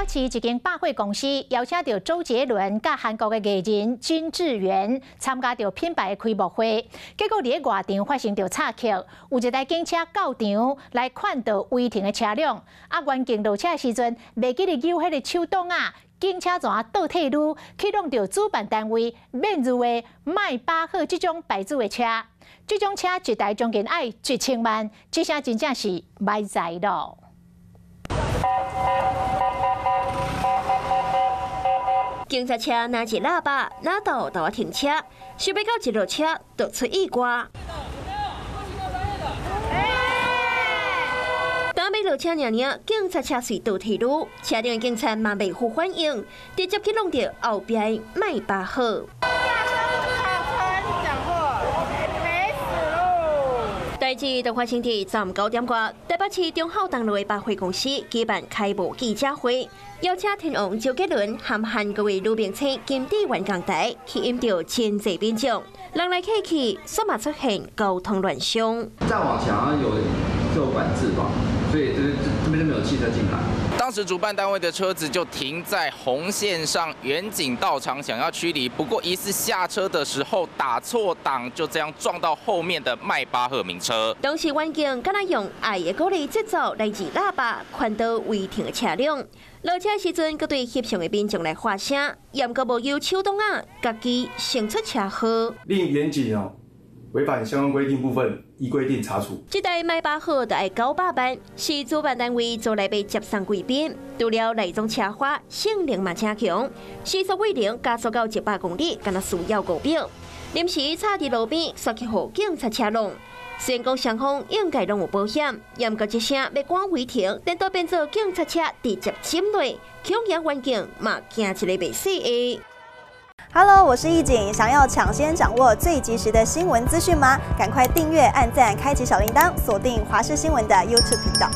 北市一間百貨公司邀請著周杰倫佮韓國的藝人金智媛參加著品牌的開幕會，結果佇咧外場發生著插曲，有一台警車到場來勸導違停的車輛，啊，員警落車的時陣，袂記得扭彼个手擋仔，警車怎啊倒退嚕，去挵著主辦單位免入的邁巴赫這種牌子的車，這種車一台將近愛1000萬，這下真正是歹在咯。警察車若一喇叭，哪度都停車，想欲到一落車就出意外。當欲落車爾爾，警察車隨倒退嚕，車頂的警察嘛袂赴反應，直接去挵著後壁的邁巴赫。代誌就發生佇昨昏9點外，台北市忠孝東路的百貨公司舉辦開幕記者會，邀請天王周杰倫和韓國的女明星金智媛仝台，吸引著真濟民眾，人來客去，煞嘛出現交通亂象。再往前有做管制吧，所以這邊就沒有汽車進來。當時主辦單位的車子就停在紅線上，員警到場想要驅離，不過疑似下車的時候打錯檔，就這樣撞到後面的邁巴赫名車。當時員警敢若用愛的鼓勵節奏來按喇叭，勸導違停的車輛。落車時陣，閣對翕相的民眾來發聲，猶閣無由手擋仔，家己先出車禍。令員警哦違反相關規定部分，依規定查處。這台邁巴赫就愛900萬，是主辦單位租來欲接送貴賓。除了內裝奢華，性能嘛誠強，時速為零加速到100公里，敢若需要5秒。臨時插佇路邊，煞去予警察車挵。雖然講雙方應該攏有保險，猶閣這聲欲趕違停，顛倒變做警察車直接進落，恐驚員警嘛驚一个袂細的。 Hello，我是易景，想要搶先掌握最及時的新聞資訊嗎？趕快訂閱、按讚、開啟小鈴鐺，鎖定華視新聞的 YouTube 頻道。